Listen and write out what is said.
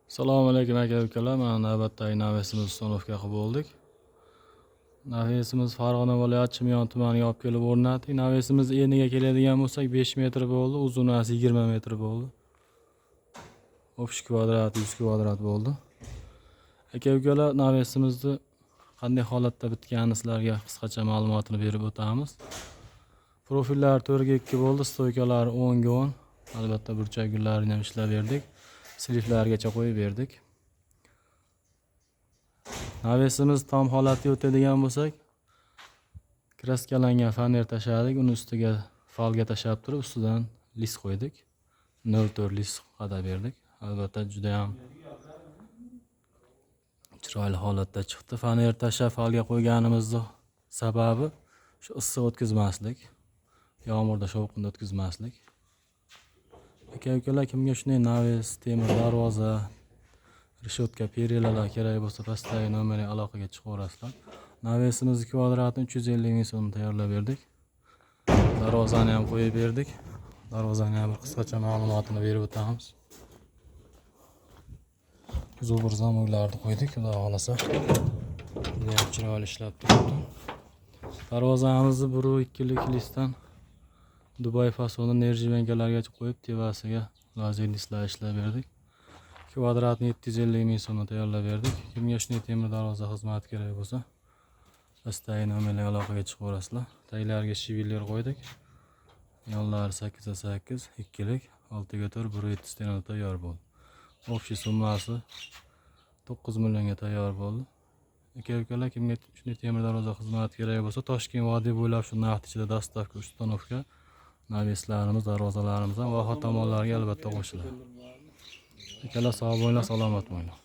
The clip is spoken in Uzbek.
Assalomu alaykum, aka ukalar. Mana navbatdagi navesimiz установка qilib bo'ldik. Navesimiz Farg'ona viloyati Chimyon tumaniga olib kelib o'rnatdik. Navesimiz eniga keladigan bo'lsak, 5 metr bo'ldi, uzunasi 20 metr bo'ldi. Общий kvadrat 100 kvadrat bo'ldi. Aka ukalar, navesimizni qanday holatda bitganini sizlarga qisqacha ma'lumotini berib o'tamiz. Profillar 4 ga 2 bo'ldi, стойка lar 10 ga 10. Albatta, burchak gullarini ham ishlab berdik. Слив largacha qo'yib berdik. Navesimiz tom holatiga o'tadigan bo'lsak, краска langan faner tashladik, uni ustiga фольга tashlab turib, ustidan list qo'ydik. 0,4 list qadab berdik. Albatta, juda ham chiroyli holatda chiqdi. Faner tashlab фольга qo'yganimizni sababi shu issiq o'tkazmaslik, yomg'irda, shovqinda o'tkazmaslik. Aka ukalar, kimga shunday naves, temir darvoza, решётка, перила lar kerak bo'lsa, pastdagi nomerga aloqaga chiqaverasizlar. Navesimizni kvadratini 350 ming so'm tayyorlab berdik. Darvozani ham qo'yib berdik. Darvozani ham bir qisqacha ma'lumotini berib o'tamiz. Зубр замок larni qo'ydik, xudo xohlasa. Judayam chiroyli ishlab turibdi. Darvozamizni 1,2lik listdan Dubay fasoni нержавейка largacha qo'yib, tepasiga lazer listlar ishlab berdik. Kvadratni 750 ming so'mga tayyorlab berdik. Kimga shunday temir darvoza xizmati kerak bo'lsa, pastdagi nomerlarga aloqaga chiqaverasizlar. Taglariga швеллер qo'ydik. Yonlari 8 8, ikkilik, 6 ga 4, 1,7 стена tayyor bo'ldi. Общий summasi 9 millionga tayyor bo'ldi. Aka ukalar, kimga shunday temir darvoza xizmati kerak bo'lsa, Toshkent vodiy bo'ylab shu narx ichida доставка, установка, навес larimiz, darvozalarimiz ham voha tomonlarga albatta qo'shiladi. Akalar, sog' bo'linglar, salomat bo'linglar.